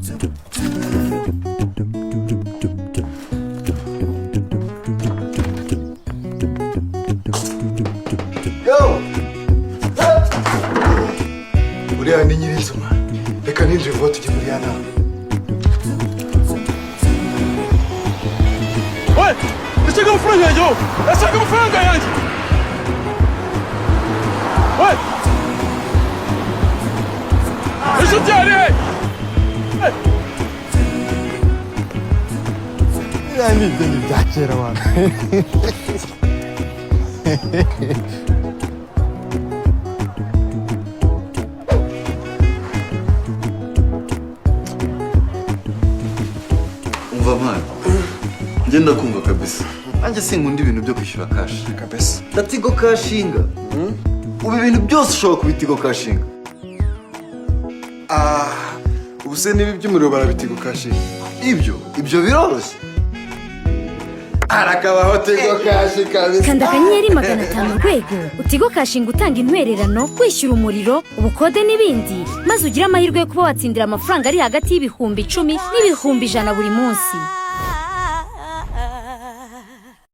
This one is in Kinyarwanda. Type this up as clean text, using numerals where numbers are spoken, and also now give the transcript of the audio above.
Yo! Uriya ni nyirinzu mwana. Reka ninjire vuba tujye muri ya nama. We, ndashaka amafaranga yanjye wowe, ndashaka amafaranga yanjye we. Inshuti yari he? Biriya ni ibyo bya kera abantu. Umva mwana, njye ndakumva kabisa. Nanjye sinkunda ibintu byo kwishyura cash. Kabisa. Ndatigo kashinga. Ubu ibintu byose ushobora kubitigo kashinga. Ah, ubu se niba iby'umuriro barabitigo cash? Ibyo biroroshye. Arakabaho Tigo Cash kabisa. Kanda *500# uTigo Cash utanga intwererano, wishyura umuriro, ubukode n'ibindi, maze ugire amahirwe yo kuba watsindira amafaranga ari hagati y'10,000 n'ibihumbi 100 buri munsi.